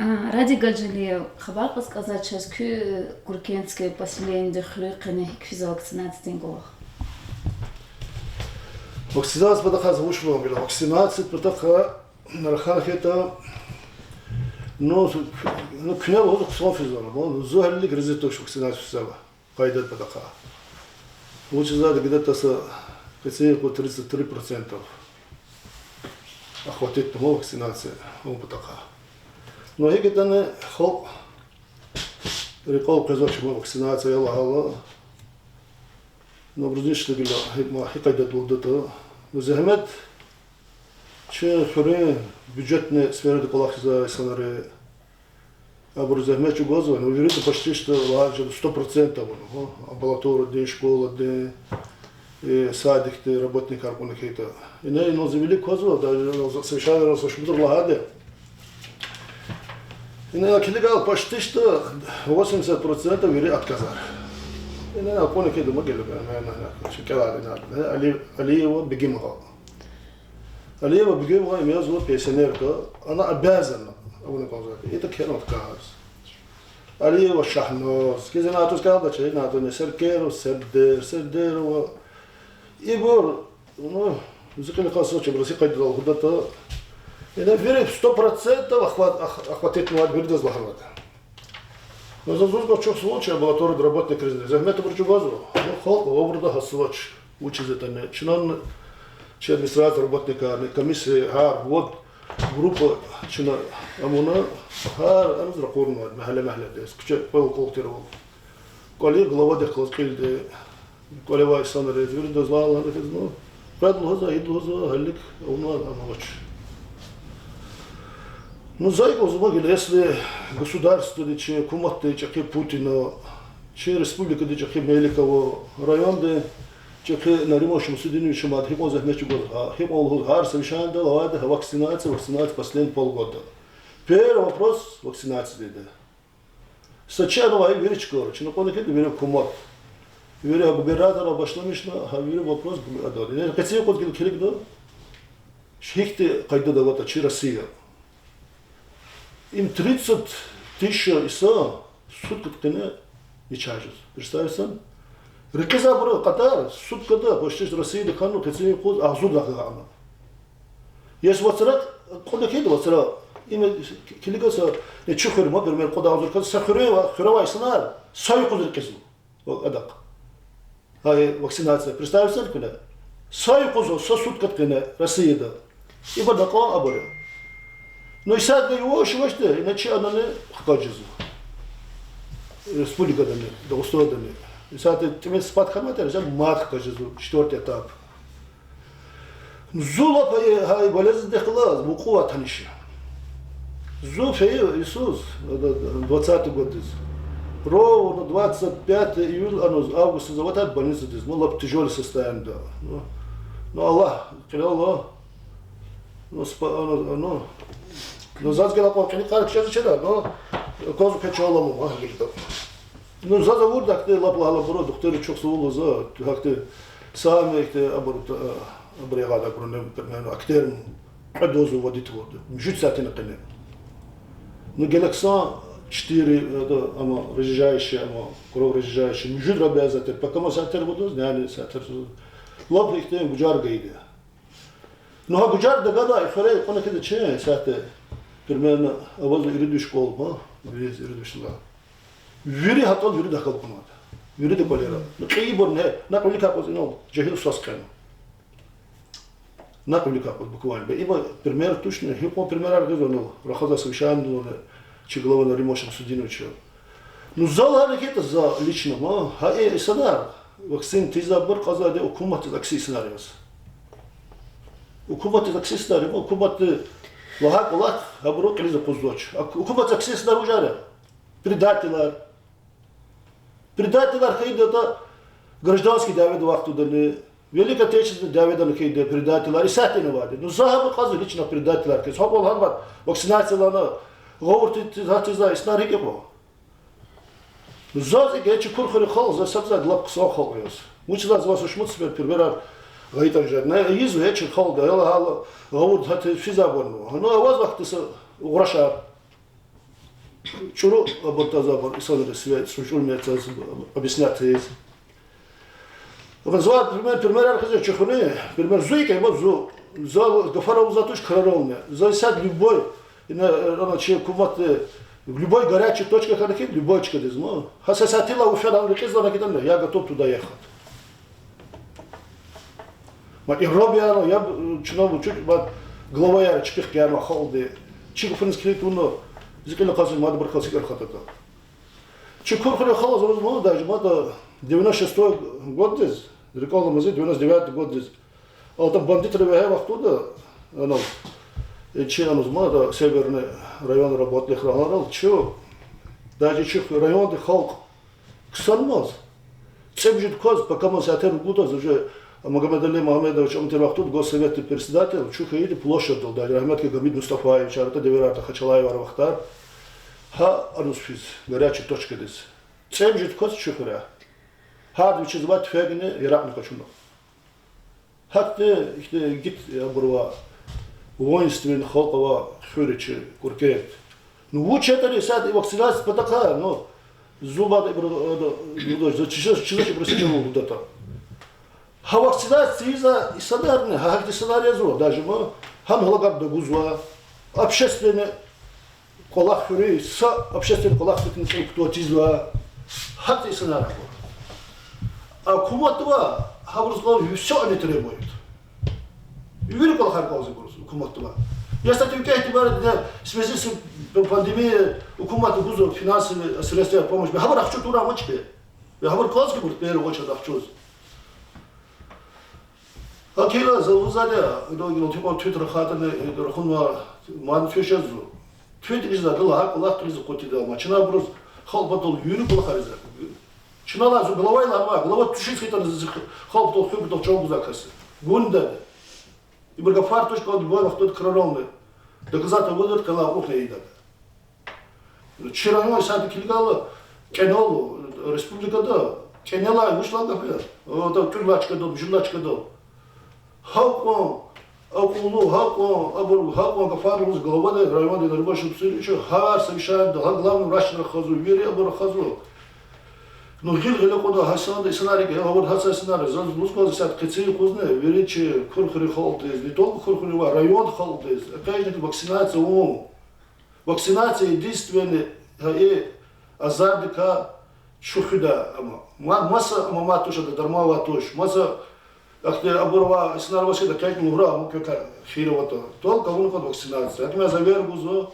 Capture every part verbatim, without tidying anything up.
А, Радик Гаджигалиев, хабар кьаз кӀанзава чаз, куь Куркенское поселениеда хуьруьн къене гьикӀ физва вакцинациядин кӀвалах? Вакцинация патахъай вуч лугьун гила? Вакцинация патахъай рахана хьайитӀа, ну, ну, куьне лугьузва хъсан физва, ну, зун гьелелиг рази туш вакцинация физвай къайдадин патахъай. Вучиз лагьайтӀа где-то са къецин юкъуз тридцать три процентов охватить тунва вакцинация авун патахъай. Ну, гьикӀ ятӀани халкь рекьел къвезвач ма вакцинация я лагьайла. Ну, абуруз ништа гила гьи, ма, гьи къайдада лугьудатӀа. Ну, зегьмет чи хуьруьн бюджетный сферада кӀвалахзавай инсанри, абуру зегьмет чӀугвазва, ну, вирида почти что лагьай жеда сто процентов авуна, гьа, амбулаториядин, школадин, э, садикдин работникар кьуна хьайитӀа. Ина, ну, зи вилик квазва, даже совещаниеда са шумудра лагьайди. Ина килигайла почти что восемьдесят процентов вири отказар. Ина кьуна хьайитӀа ма гила, ма, ма, ма, шикелар ина, Али-, Алиева Бегим агъа. Алиева Бегим агъа им язва пенсионерка, она обязана авуна кӀанзавайди. ИтӀа кхьенва отказ. Алиева Шагьназ, кизин атуз кӀелдача, ина атуни Серкеров, Сердер, Сердерова. Ибур, ну, зи кьилихъ кьазвач, абуруз гьи къайдада лугьудатӀа. Ина вири сто процентов охва-, ох-, охватить авунвайди виридаз лагьанвайди. Ну, заз лугьузва, чухсагъул чи амбулаторияда работникризни, зегьмет абуру чӀугвазва. Ну, халкь гъавурда гьатзавач, вучиз ятӀани. Чна, чи администрация работникарни, комиссия, гьар вад группа чна амуна, гьар аниз ракъурнавайди, мягьле-мягьледиз, куьче кӀвал-кӀвал тирвал. КӀвалин главадихъ галаз кьилди, кӀвале авай инсанриз, виридаз лагьана хьиз, ну, къведа лугьузва, ида лугьузва, гьелелиг авунвайди амач. Ну, за икӀ лугьузва гила, если государстводи, чи гьукуматди чӀехи Путина, чи республикади чӀехи Меликова, районди чӀехи Нариман Шамсудиновича мад гьикьван зегьмет чӀугвазва, гьикьван лугьуз гьар совещаниеда лагьайди гьа вакцинация, вакцинация последний полгода. Первый вопрос вакцинациядин я. Са чи анавай вири чкайра, чна кьуна хьайитӀа вири гьукумат, вири губернаторрай башламишна, гьа вири вопрос губ-, ада. Яни къецин юкъуз гила килигна, гьихьтин къайдада аватӀа чи Россия. Им тридцать тысяч инсан суткада къене начагъ жез. Представить сан. Рекьизвайбурун кьадар суткада почти Россияда хьана къецин юкъуз агъзур дагъана. Если вацра, кьуна хьайитӀа вацра, им килигна са, я чи хуьр ма, пример, кьуд агъзур кас, са хуьре ава, хуьре авай инсанар са юкъуз рекьизва. Адак. Гьа вакцинация, представить сан куьне. Са юкъуз, са суткада къене Россияда. Ибур накьан абур я. Ну, исятда яваш-явашди, иначе анани хкаж жезва. Республикадани, Дагъустандани. Исятда тӀимил сипат хьанвайтӀа, исятда мад хкаж жезва, четвёртый этап. Зун лап гьа, гьа болезньдихъ галаз мукьув атанач. Зун фейи йисуз, двадцатый годдиз, ровно двадцать пятого июля, ана августдиз аватӀа больницадиз, ну, лап тяжёлый состояниеда. Ну, ну, Аллагь кьилел, ну, спа-, ну, ну, ну, заз гила кьван кьиликар чаз чна, ну, кваз квечалама гьа гьикӀ. Ну, заз авурди ахьтин лап лагьайбуру, духтурри чухсагъул лугьузва, ахьтин сами ихьтин абур, абур ягъайди абуру, примерно, Актер кьвед вацра вадитвалди, муьжуьд сятина къене. Ну, геле хъсан четыре, это, ама, разжижающие, ама, кроворазжижающие, муьжуьд рабеазатер, пакама сятер вадуз, няни сятер. Лап ихьтин гужар гайиди я. Ну, гьа гужар дагана, и хуьре кьуна хьайитӀа чи сятда, примерно, авазва ирид виш школа, ма, вириз ирид вишни. Вири гьатӀал, вири дагъал кьунвайди. Вирида кӀвалера. Ну, кьейибур не, накь вилик акъваз инал жегьил свас кьена. Накь вилик акъваз буквально. Бе, има пример тушни, гьикьван примерар гъизвани, рахазвай совещаниедални чи глава Нариман Шамсудиновича. Ну, за лагьана хьайитӀа, за лично, ма, гьа и инсанар, вакцина тийизвайбур кьазвайди гьукуматдиз акси инсанар яз. Гьукуматдиз акси инсанар я, ма, гьукуматди лагьай кӀвалах гьабуру кьилиз акъудзавач. Ак-, гьукуматдиз акси инсанар вужар я? Предателар. Предателар хьайидатӀа гражданский дяведа вахтундани, Великой Отечественной дяведани хьайиди предателар, исятдани авайди. Ну, за гьабур кьазва лично предателар хьиз. Гьабур лагьанвайди вакцинация лагьана, гъавурда тийиз, гьатиза, исятда рикӀ икьван. Ну, заз икӀ, чи Курхуьруьн халкь, за сад-сад лап хъсан халкь яз. Вучиз лагьайтӀа заз ваз шумуд сефер примерар гъайитӀани жеда. На ийизва чи халкьди, я лагьайла, гъавурда гьатиз физвайбурни. Ну, аваз вахтунда са угърашар. ЧӀуру абур таза абур, инсанри сиве чӀуру мецаз объяснять ийиз. Ва за пример, примерар хъийизва чи хуьруьн, пример зун икӀ ма зун. За гафар авуна туш крарални. За исятда любой, ина, ана чи гьукуматди, любой горячий точка хьана хьи, любой чкадиз ма. Гьа са сятила уфера рекьиз лагьана хьи, я готов туда ехать. Ма и роб яна, я б-, чна бу чуть ма главаяр чпихъ кӀелна халкьди. Чи гафуниз килиг тавуна, зи кьил акъатзава, мад абур хьиз икӀ хатада. Чи Курхуьруьн халкь заз лугьуда, жи мад девяносто шестой годдиз, рикӀел аламаз девяносто девятый годдиз. Алай бандитри вегьей вахтунда, ана, э, чи аназ мад Северный район работникар гьарал, чу, даже чи райондин халкь ксанмаз, цӀемуьжуьд кваз, пока ман сятер гудаз, уже Магомедали Магомедович ам тир вахтунда, госсоветдин председатель, чу хьайиди площадьдал, даже рагьметлу Гамид Мустафаевич, арада девирарда Хачалаевар вахтар, гьа аназ физ, горячий точкадиз. ЦӀемуьжуьд кваз чи хуьряй. Гьарда вичиз авай туьфейгни яракьни къачуна. Гьахьтин ихьтин игит абур ава, воинственный халкь ава хуьр я чи Куркент. Ну, вуч ятӀани исятда и вакцинация патахъай, ну, зун мад ибур, э, ну, чизвач, чизвач ибур сичӀел лугьудатӀа. Гьа вакцинация ийизвай инсанарни, гьа гьахьтин инсанар язва, даже ма, гьам гьалагар тагузва, общественный кӀвалах хуьруьз, са общественный кӀвалахдикай кутаз тийизва, гьахьтин инсанар акур. А гьукуматдивай гьабуруз кӀанзава, всё они требуют. Вири кӀвалахар кӀанзава ибуруз гьукуматдивай. Я, кстати, викӀегь итибардиз, в связи с пандемией гьукуматди гузва финансовый средства, помощь, гьабур ахчуна тур амач бе. Гьабур кӀанзава ибуруз, в первую очередь, ахчуз. Гьакӏ хьайила, за лугьузвайди, идалди гила тикьван твит рахайтӏани, э, рахунва, ман твит жезва. Твит жезва, гила гьа кӏвалах кьилиз акъудда, ма чна абуруз халкь патал вири кӏвалахар ийизва. Чна лагьай, зун главаяр лагьанва, глава тушиз хьайитӏани, зи халкь патал, хуьр патал чӏал гузвай кас я. Гунда. Ибур гафар туш, кӏан дубай вахтунда крарални. Доказательство вуна, къе лагьай кьулухъни ийида. Чи район исятда килигайла, кӏенал, республикада, кӏеналай вуч лагьай гаф я? О, да, тӏуьрла чкадал, муьжуьдла чкадал. Гьакьван акьуллу, гьакьван абур, гьакьван гафар лугьуз главади районди, Нарбашев Псирича, гьар совещаниеда, гьа главный врачни рахазва, вири абур рахазва. Ну, гъил-гъиле кьада гьа санди инсанар, гьавурда гьа са инсанар, заз лугьуз кӏанзава исятда къенин юкъузни, вири чи Курхуьруьн халкьдиз, не только Курхуьруьн, ва райондин халкьдиз, экъечӏна хьи вакцинация авун. Вакцинация единственный, гьа и азардикай чун хуьда, амма ма-, маса, амма мад туш, ада дарман авай туш, маса, ахьтин абур авай инсанар авачирди экъечӏна лугьурай, амма квекай хийир аватӏа. Только авуна кӏанда вакцинация. Гьакӏ я, за вири гузва,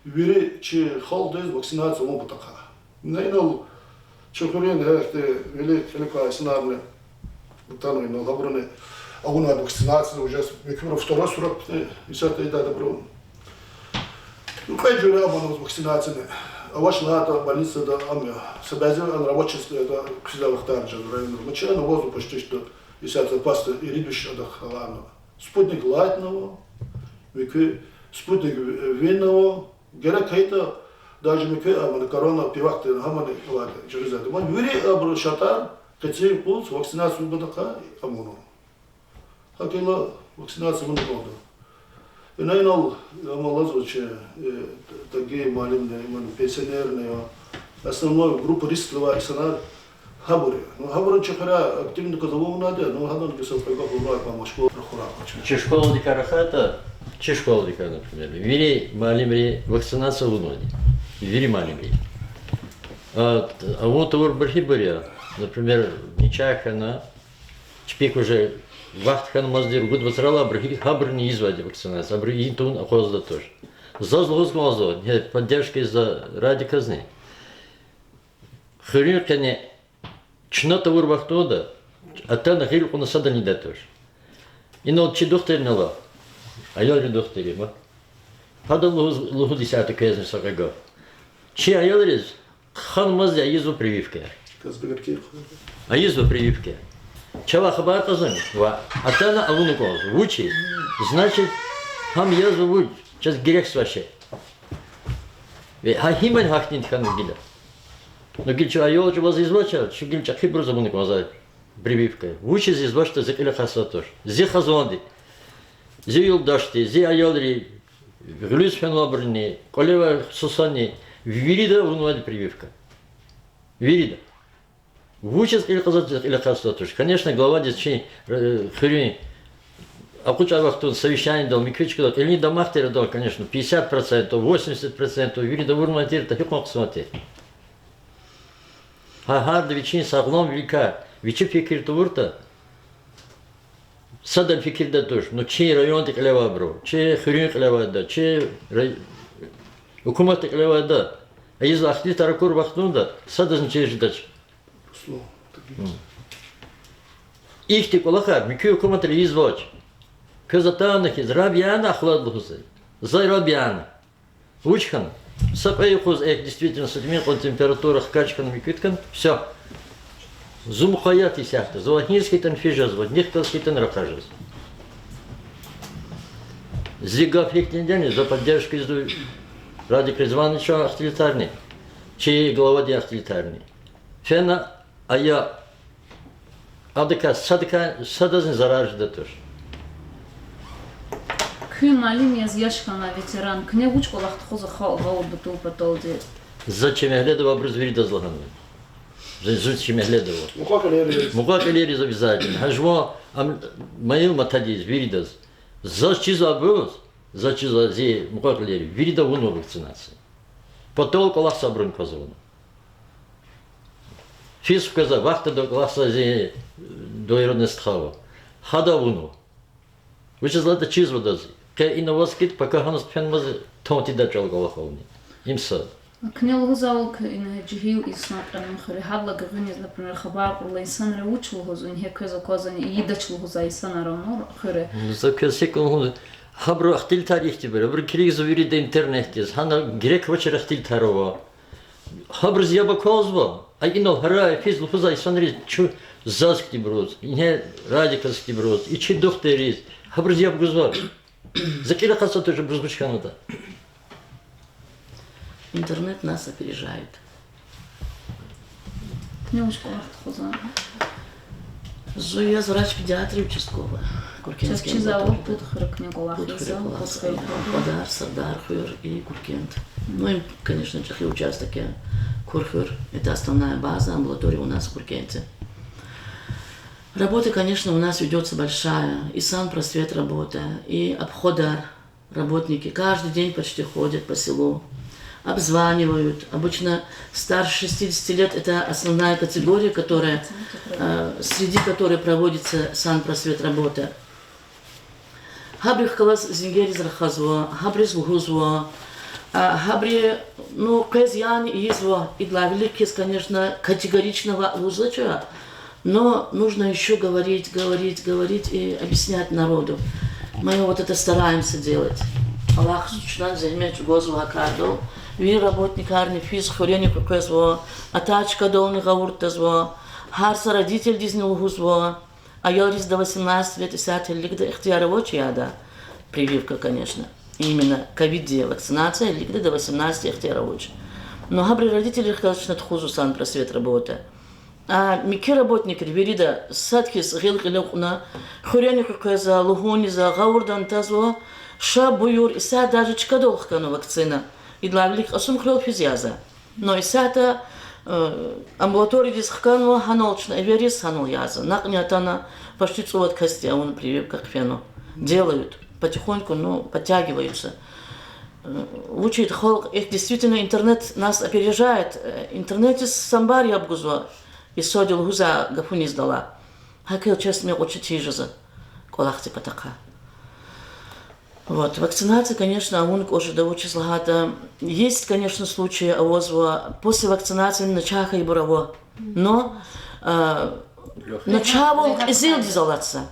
вири чи халкьдиз вакцинация авун патахъай. Ина, инал чи хуьруьн гьахьтин вилик-кьилик квай инсанарни атанва, инал гьабуруни авунва вакцинация, уже муькуьбуру второй срок, э, исятда ийида абуру. Ну, кьве жуьре ам авунва вакцинацияни. Авач лагьайтӏа больницада ам я. Са бязи ан рабочий, э, да, квез вахтар жезва районра. Ма чна авазва почти что. Исятда запас ирид виш адахъ алайна. Спутник Лайтни ава, муькуь Спутник Ви ава, герек хьайитӏа, даже муькуь, а, мана корона прививка гьамани авайди, жагъизайди. Ма вири абурун шартӏар къенин юкъуз вакцинация авун патахъай ам авунва. Гьакӏ хьайила вакцинация авуна кӏанда. Ина, инал, ам алазва чи, э, таги муаллимни, иман пенсионерни, основной группа риска авай инсанар гьабур я. Ну, гьабуру чи хуьряй активно кӏанзава авунвайди, ну, гьадан кӏусал къайгъа авунвай кӏвалахар школадикай рахайтӏа, чи школадикай, например, вири муаллимри вакцинация авунвайди. Вири муаллимри. А, авун тавурбур гьибур я, например, начагъ хьана, чпик уже вахт хьанмазди ругуд вацралайбур гьи-, гьабуруни ийизвайди вакцинация, абуру ийин тавун акъвазнавайди туш. Заз лугьуз кӏанзава, гьа поддержка ийизвай Радиказни. Хуьруьн къене чна тавур вахтунда атана гъил кьуна садани ийидай туш. Инал чи духтурни ала, аялрин духтур я ма. Гьада лугьуз, лугьуз исятда квезни са кьве гаф. Чи аялриз хъхьанмазди ийизва прививка. Ийизва прививка. Чавай хабар кьазвани? Ва атана авуна кӏанзава. Вучиз? Значит, гьам язва вуч? Чаз герекзавай шей. Э, гьа гьимани гьахьтинди хьанва гила. Ну, гила чи аял чӏаваз ийизвач, чи гила чӏехибуруз авуна кӏанзавай прививка. Вучиз ийизвачтӏа зи кьил акъатзавайди туш. Зи хизанди, зи юлдашди, зи аялри, гъуьлуьз фенвайбурни, кӏвале авай сусани, Вирида авунвайди прививка. Вирида. Вучиз кьил кьазватӀа, кьил кьазватӀа туш. Конечно, главадиз чи, э, хуьруьн акъуддай вахтунда совещаниедал, муькуь чкадал, кьилин дамах тир адан, конечно, пятьдесят процентов, восемьдесят процентов вирида авунвай тир, та гьикьван хъсан тир. Гьа, гьарда вичин сагъламвиликай, вичи фикир тавуртӀа, садан фикирдай туш, ну, чи райондин кьиле авайбуру, чи хуьруьн кьиле авайда, чи рай-, гьукуматдин кьиле авайда, ийиз ахтилтар акур вахтунда садазни чир жедач. Ихьтин кӀвалахар муькуь гьукуматри ийизвач. Квез атана хьиз, раб яна ахлад лугьуз. За раб яна. Вуч хьана? Са кьве юкъуз эхь, действительно, са тӀимил кьван температура хкаж хьана, муькуьд хьана, всё. Зун мукъаят я исятда. Завай гьиниз хьайитӀани физ жезва, нихъ галаз хьайитӀани рахаз жезва. Зи гаф гьихьтинди я, за поддержка ийизва Радик Ризвановичан ахтилтарни, чи главадин ахтилтарни. Фена ая, адакай садакай, садазни зарар жедай туш. Куьн муаллим яз яш хьанвай ветеран, куьне вуч кӀвалах тухузва халкь гъавурда тул паталди? За чи мягьледа авайбуруз виридаз лагьанва. Зун, зун чи мягьледа ава. Мукьва-кьилийриз. Мукьва-кьилийриз обязательно. Гьа жуван ам-, майил матадиз, виридаз. Заз чизвайбуруз, заз чизвай зи мукьва-кьилийри, вирида авунва вакцинация. Патал кӀвалахзавайбуруни кваз авунва. Физ хквезвай, вахтунда кӀвалахзавай зи двоюродный стха ава. Гьада авунва. Вучиз лагьайтӀа чизвайдаз. Къе ина аваз хьайитӀа, пака гьаниз хъфенваз тан тийидай чӀал кӀвалах авуна. Им са. Куьне лугьузвайвал, куь ина жегьил инсан Кьенин хуьре, гьадалай гуьгъуьниз, например, хабар кьурла, инсанри вуч лугьуз, ингье квез аквазвани, ийидач лугьузвай инсанар авани хуьре? За квез гьикӀ лугьун, гьабуру ахтилтар ихьтинбур, абуру килигзава вирида интернетдиз, гьана герек авачир ахтилтар ава. Гьабуруз яб аквазва, а инал гьарай физ лугьузвай инсанриз, чун, заз хьтинбуруз, ингье Радиказ хьтинбуруз, и чи духтуриз, гьабуруз яб гузва. За кьил акъатзаватӀа, абуруз вуч хьанватӀа. Интернет нас опережает. Куьне вуч кӀвалах тухузва? Зун я врач-педиатр участковый, Гуркентский амбулатория. Чаз чизвайвал пуд хуьр куьне кӀвалах ийизва, пуд хуьр: Ампадар, Сардар хуьр и Гуркент. Ну, им, конечно, чӀехи участок я, Кур хуьр. Это основная база амбулатории у нас в Гуркенте. Работа, конечно, у нас ведётся большая. И санпросвет работа, и обходар, работники каждый день почти ходят по селу, обзванивают. Обычно старше шестидесяти лет — это основная категория, которая, э, среди которой проводится санпросвет работа. Гьабурухъ галаз зенгериз рахазва, гьабуруз лугьузва, а, гьабуру, ну, къвез яна ийизва, идалай вилик хьиз, конечно, категорично ваъ лугьузвач, но нужно ещё говорить, говорить, говорить и объяснять народу. Мы вот это стараемся делать. Аллагьди чна зегьмет чӀугвазва гьа кардал. Вири работникарни физ хуьрени къекъвезва, атай чкадални гъавурда тазва, гьар са родительдизни лугьузва. Аялриз до восемнадцати лет исятда гьелелигда ихтияр авач яда прививка, конечно. Именно ковиддин вакцинация гьелелигда до восемнадцати ихтияр авач. Но гьабуру родителрихъ галаз чна тухузва санпросвет работа. А муькуь работникри вирида сад хьиз гъил кьиле кьуна, хуьрени къекъвезва, лугьуниз, гъавурда тазва, ша, буюр, исятда даже чкадал хкана вакцина. Идалай вилик Кьасумхуьрел физ яза. Но исятда, э, амбулаториядиз хканва, гьанал чна эвериз, гьанал яза. Накьни атана, почти цӀувад касди авуна прививка хъфена. Делают потихоньку, ну, подтягиваются. Э, вучиз халкь, эхь, действительно, интернет нас опережает. Э, интернетдиз самбар яб гузва, и сади лугьузвай гафуниз дала. ГьакӀ честно мекьвачи тийижезва кӀвалахдин патахъай. Вот, вакцинация, конечно, авун кӀватӀ жеда, вучиз лагьайтӀа, есть, конечно, случаи авазва, после вакцинации начагъ хьайибур ава. Но, а, начагъвал кьезилдиз алатзава.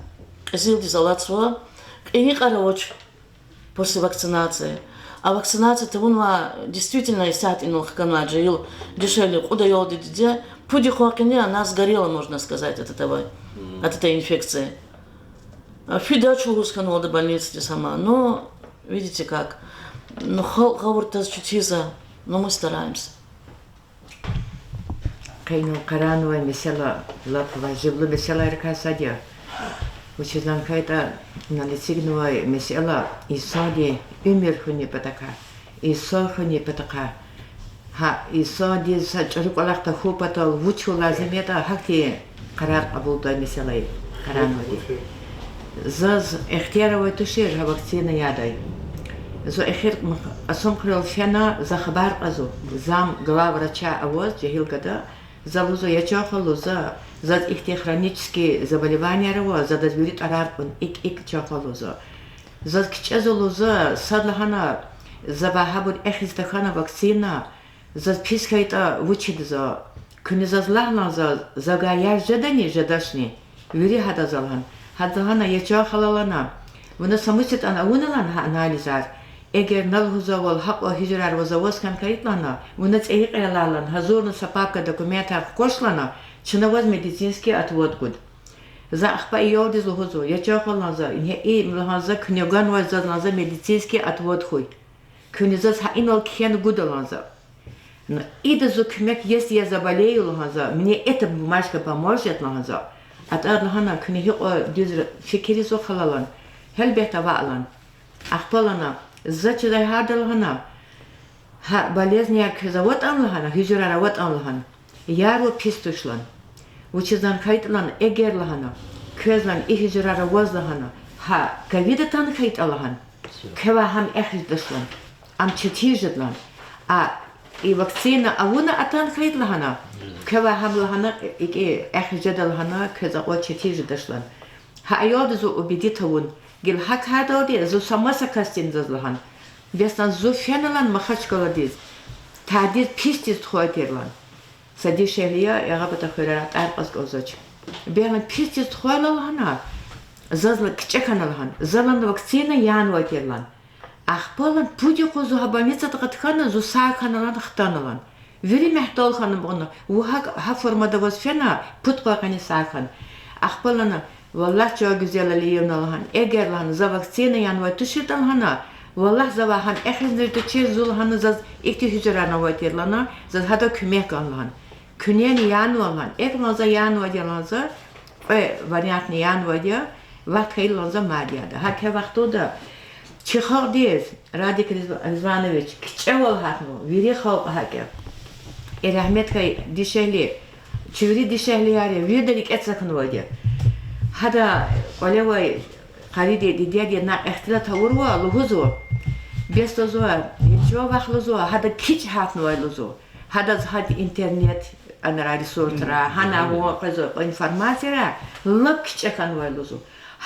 Кьезилдиз алатзава, кьиникьар авач после вакцинации. А вакцинация тавунвай, действительно, исятда инал хканвай жегьил дишегьли кьуд аялди диде, пуд йикъан къене она сгорела, можно сказать, от этого, от этой инфекции. А, фидач лугьуз хьанвалда больницадиз гьама. Ну, видите как. Ну, халкь гъавурда таз чиз тийизва, но мы стараемся. Къе инал къарагънавай месэла лап важиблу месэлайрикай сад я. Вучиз лагьайтӀа инал эцигнавай месэла инсандин уьмуьр хуьнин патахъай, инсан хуьнин патахъай, Гьа инсандиз са чӀуру кӀвалах тахьун патал вуч лазим ятӀа, гьахьтин къарар кьабулдай месэла я, къарарнавайди. Заз ихтияр авай тушир гьа вакцина ядай. Зун эхир Асумхуьрел фена, за хабар кьазва зам главврача аваз, жегьил гада. За лугьузва, я чан хва, лугьузва, заз ихьтин хронический заболеванияяр ава, за адаз вири тӀварар кьун, икӀ-икӀ, чан хва, лугьузва. Заз кичӀезва, лугьузва, сад лагьана, завай гьабур эхиз тахьана вакцина, заз пис хьайитӀа вучда за? Куьне заз лагь лагьана, за, завай яр жедани, жедачни? Вири гьадаз лагьана. Гьада лагьана, я чан хала, лагьана, вуна са мус ятӀани авуна лагьана гьа анализар. Эгер на лугьузвайвал гьакьван гьуьжрар ваз аваз хьана хьайитӀа лагьана, вуна цӀийи кьилелай лагьана гьазурна са папка документар хкваш лагьана, чна ваз медицинский отвод гуда. За ахпа аялдиз лугьузва, я чан хва, лагьана, за, и лагьана, за куьне ганвай заз лагьана, за медицинский отвод хьуй. Куьне заз гьа инал кхьена гуда лагьана за. Ну, ида зун куьмек, если я заболею лагьана за, мне эта бумажка поможет лагьана за. АтӀа лагьана, куьне гьикьван дуьз фикирзава хала лагьана. Гьелбетда, ваъ лагьана. Ахпа лагьана, за чидай гьарда лагьана, гьа болезнияр квез аватӀан лагьана, гьуьжрар аватӀан лагьана, яр вун пис туш лагьана. Вучиз лагьана хьайитӀа лагьана, эгер лагьана, квез лагьана и гьуьжрар аваз лагьана, гьа ковид атана хьайитӀа лагьана, квевай гьам эхиз жедач лагьана, ам четин жеда лагьана. А и вакцина авуна атана хьайитӀа лагьана, квевай гьам лагьана, икӀ эхиз жеда лагьана, квез акьван четин жедач лагьана. Гьа аялдиз убедить авун, гила гьа кардалди зун са маса касдини заз лагьана. Бес лагьана, зун фена лагьана Махачкъаладиз, тадиз писдиз тухвайтир лагьана. Са дишегьли я, ягъа пата хуьрера тӀвар кьаз кӀанзавач. Бес лагьана, писдиз тухвайла лагьана, заз лагьана кичӀе хьана лагьана, за лагьана вакцина янавай тир лагьана. Ахпа лагьана пуд юкъуз зун гьа больницада къаткана, зун сагъ хьана лагьана, хтана лагьана. Вири мягьтел хьана бугъна, вун гьа, гьа формада аваз фена, пуд къван къене сагъ хьана. Ахпа лагьана, валлагь, чан Гуьзел Алиевна лагьана, эгер лагьана за вакцина янавай туширтӀа лагьана, валлагь, завай гьам эхизни жедачир, зун лагьана, заз ихьтин гьуьжрарни авай тир лагьана, заз гьада куьмек гана лагьана. Куьнени янава лагьана, экв лагьана за янавайди я лагьана за, кьве вариантни янавайди я, вахт хьайила лагьана за мад яда. Гьа квай вахтунда чи халкьдиз, Радик Риз-, Ризванович, кичӀевал гьатнава, вири халкь гьакӀ я. И рагьмет хьайи дишегьли, чи вири дишегьлияр я, вирида рикӀе цахьнавайди я. Гьада кӀвале авай къариди, дидеди накь ихтилат авурвал лугьузва, бес лугьузва, чан вах лугьузва, гьада кичӀ гьатнавай лугьузва. Гьадаз гьада интернет, анра ресурсра, гьана вун къвезва информацияра, лап кичӀе хьанвай лугьузва.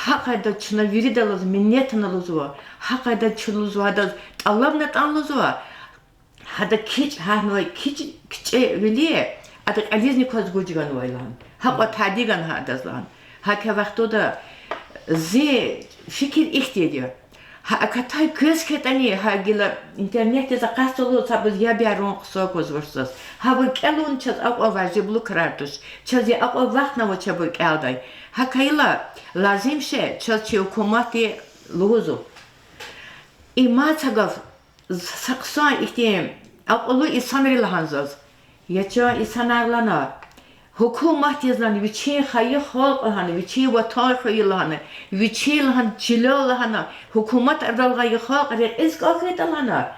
Гьа къайдада чна виридаллаз минетна лугьузва, гьа къайдада чна лугьузва, гьадаз тӀалабнатӀан лугьузва, гьада кичӀ гьатнавай, кичӀ-, кичӀевили, адан кьилизни кваз гуж ганвай лагьана. Гьакьван тади гана гьа адаз лагьана. Гьа квай вахтунда зи фикир ихьтинди я. Гьа акатай квез хьайитӀани, гьа гила интернетдиз акъатзава лугьуз, гьабуруз яб ярун хъсан аквазвач заз. Гьабур кӀелун чаз акьван важиблу крар туш. Чаз я акьван вахтни авач абур кӀелдай. Гьакайила лазим ше чаз чи гьукуматди лугьузва. И мад са гаф, са хъсан ихьтин акьуллу инсанри лагьана заз. Я чан инсанар лагьана, гьукуматдиз лагьана, вичин хайи халкь лагьана, вичин ватан хвейи лагьана, вичин лагьана чилел лагьана, гьукумат арадал гъайи халкь рекьиз кӀан хьайитӀа лагьана,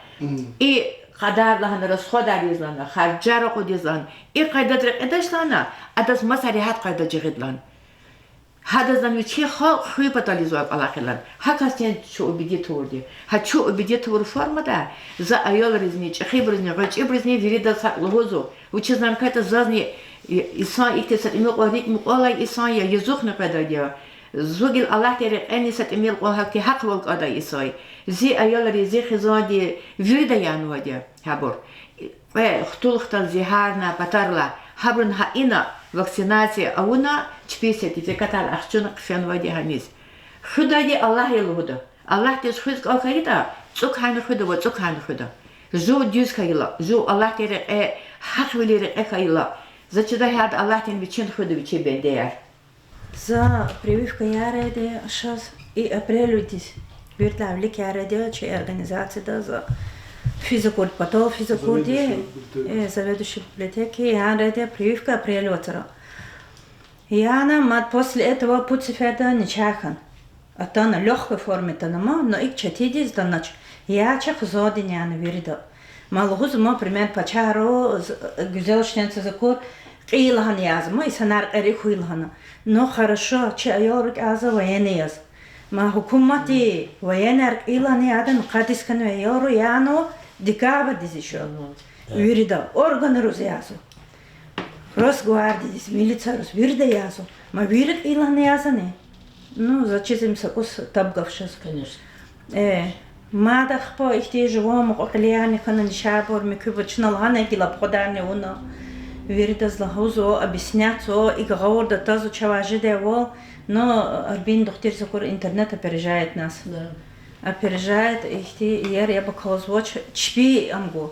и кьадар лагьана, расходар ийиз лагьана, харжар акъудиз лагьана, и къайдада рекьидач лагьана, адаз маса регьят къайда жагъида лагьана. Гьадаз лагьана вичин халкь хуьн патал ийизвай кӀвалах я лагьана. Гьа касдин чун убедить авурди я. Гьа чун убедить авур формада за аялризни, чӀехибурузни, гъвечӀибурузни виридаз гьакӀ лугьузва. Вучиз лагьана хьайитӀа зазни, и-, инсан ихьтин са тӀимил кьван рикӀ мукьвалай инсан я, язухни къведай я. Зун гила Аллагьдин рекьени са тӀимил кьван гьахьтин гьахъвал кӀандай инсан я. Зи аялри, зи хизанди вирида янвайди я гьабур. Кьве хтул хтана зигьарна патарилай, гьабурун гьа ина вакцинация авуна, чпин сертификатар ахчуна хъфенвайди гьаниз. Хуьдайди Аллагь я лугьуда. Аллагьдиз хуьз кӀан хьайитӀа, цӀукайни хуьда ва цӀукайни хуьда. Жув дуьз хьайила, жув Аллагьдин рекье, гьахъвилин рекье хьайила, за чидай гьарда Аллагьдин вичин хуьда вичин бендеяр. За прививка янайди шаз и апрелдиз виридалай вилик янайди я чи организацияда, за физкультура, патал физкультурадин, заведующий библиотеки, э, заведующий библиотеки янайди я прививка апрель вацра. Яна мад после этого пуд сеферда начагъ хьана. Атана лёгкой форме атана ман, но икӀ четиндиз атанач. Я чи хизандин яна вирида. Ма лугьуз, ма, пример, пачагьру, з-, гуьзел шнеца закур, кьий лагьана язва, ма, инсанар кьери хьуй лагьана. Ну, хорошо, чи аялру кӀанзава военный яз. Ма гьукуматди военныйяр кьий лагьана ядани, къадиз хьанвай аялру яна, декабрдиз ишо. Вирида органриз язва. Росгвардиядиз, милицияриз, вирида язва. Ма вири кьий лагьана язани? Ну, заз чиз им са кӀус таб гаф жезва. Э, мад ахпа ихьтин жуван мукьва-кьилияр хьана, нишабур, муькуьбур, чна лагьана, гила обходарни авуна. Виридаз лугьузва, объяснятьзава, икӀ гъавурда тазва, чавай жедайвал, но Арбин духтуриз акур интернет опережает нас. Опережает, ихьтин иер яб акалзавач, чпи ам гва.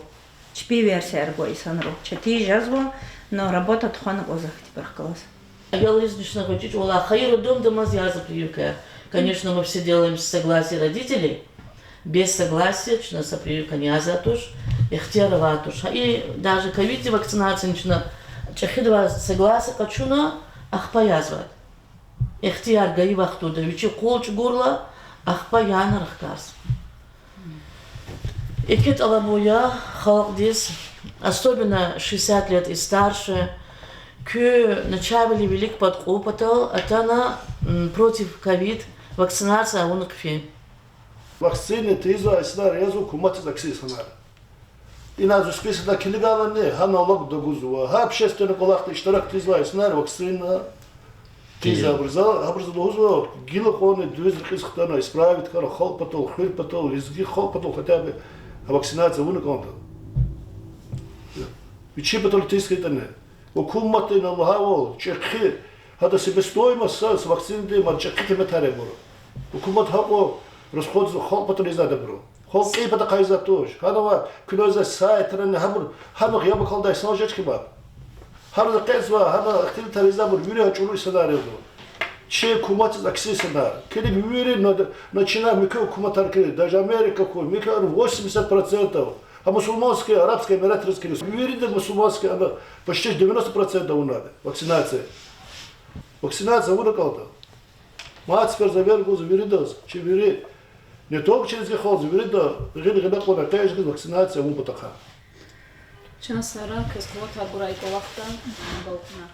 Чпи версияр гва инсанрин. Четин жезва, но работа тухвана кӀанзава ахьтинбурухъ галаз. Аялриз чна гъвечӀи чӀавалай хайи роддомдамаз язава прививка. Конечно, мы все делаем с согласия родителей. Без согласия чна са прививка язавайди туш, ихтияр авайди туш. Гьа и даже ковиддин вакцинацияни чна чӀехидавай согласие къачуна, ахпа язвайди. Ихтияр гайи вахтунда вичи къул чӀугурла, ахпа яна рахказ. Еке тӀалабун я халкьдиз, особенно шестьдесят лет и старше, куь начагъвилер вилик пад кьун патал атана, м, против ковид вакцинация авуна хъфин. Вакцина тийизвай инсанар язва гьукуматдиз акси инсанар. Ина зи списокда килигайлани, гьа налог дагузва, гьа общественный кӀвалахда иштирак тийизвай инсанар вакцина тийизвайбур я. Гьабуруз лугьузва, гила кьванни дуьз рекьиз хтана, исправить хьана, халкь патал, хуьр патал, лезги халкь патал хотя бы вакцинация авуна кӀанда. Вичин патал тийиз хьайитӀани. Гьукуматди ина лагьайвал, чӀехи, гьада себестоимость са, са вакцинадин мад чӀехи къиметар я абуру. Гьукумат гьакьван расходзава халкь патал ийизвайбуру. Халкь кьейи патахъай ийизвайди туш. Гьанава куьне за сайтрани гьабур, гьана яб акалдай инсан жеч хьи мад. Гьана къецва, гьана ихтилатар ийизвайбур вири гьа чӀуру инсанар язва. Чи гьукуматдиз акси инсанар. Килиг вири на, на чна муькуь гьукуматар килиг, даже Америка хьуй, муькуь ар восемьдесят процентов. А мусульманский, Арабский Эмиратриз килиг. Вирида мусульманский, ана почти девяносто процентов авунвайди вакцинация. Вакцинация авуна кӀанда. Мад сифте за вегьер гуз виридаз, чи вири, не только чи лезги халкьдиз, вирида гъил-гъиле кьуна экъечӀ хьиз вакцинация авун патахъай. Чан сагърай, квез къуват гурай и кӀвалахда, балкӀанар.